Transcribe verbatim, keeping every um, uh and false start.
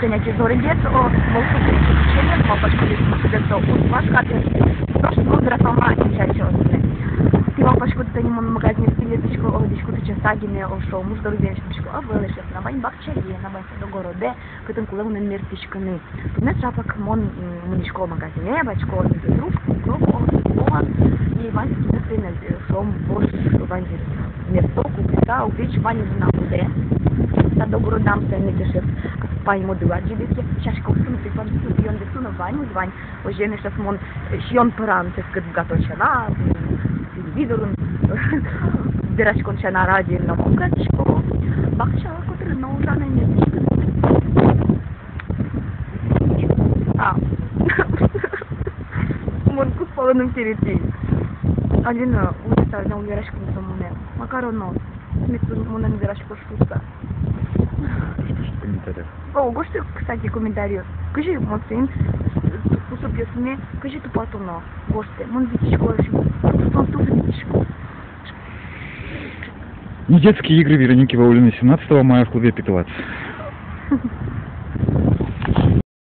Кӧня ке зорыгес, о, мылкыд сыӵе, малпасько, весь мылкыдзэ со уз вашкаты, нош но верасал ма ичачоосме. Тӥ малпаськоды, тани мон магазинэ лыктӥсько, о, лыктӥсько, тӥ часа гинэ, о, шуо, муш доры вераськисько, ӧвӧл, эшъёс, на вань бакчае, на вань садогородэ, кытын кулэ мыным мерттӥськыны. Туннэ ӵапак мон, м, мынӥсько магазинэ, васько игрушку, кофе, о, и ваньзэ туннэ соин, э, шуом, вож ваньзэ мерто, куке та, уг вить, ваньзэ но кулэ. Садогородам соин ик, эшъёс, паймоды, адӟиды ке, сяськаосын, тӥ паймоды, сиёндэс но ваньмыз вань. Озьыен, эшъёс, мон, э, сиён пӧран ческыт быгато сяна, м, телевизорын вераськон сяна, радиоын но мон курадӟисько. Бакча котырын но ужаны ӧй ни. А. Мон кузпалыным керетӥ. Алина, улӥсьтаз но вераськон со монэ. Макаронъёс. Мед тон монэн вераськод шуса. Пишите в комментариях. О, гожтэ, кстати, комментариос. Кызьы мон соин, э, кусыпъёсме кызьы тупатоно. Гожтэ. Мон витисько, эшшо. Тупатон туж витисько. Недетские игры Вероники Ваулиной семнадцатого мая в клубе «Петалац».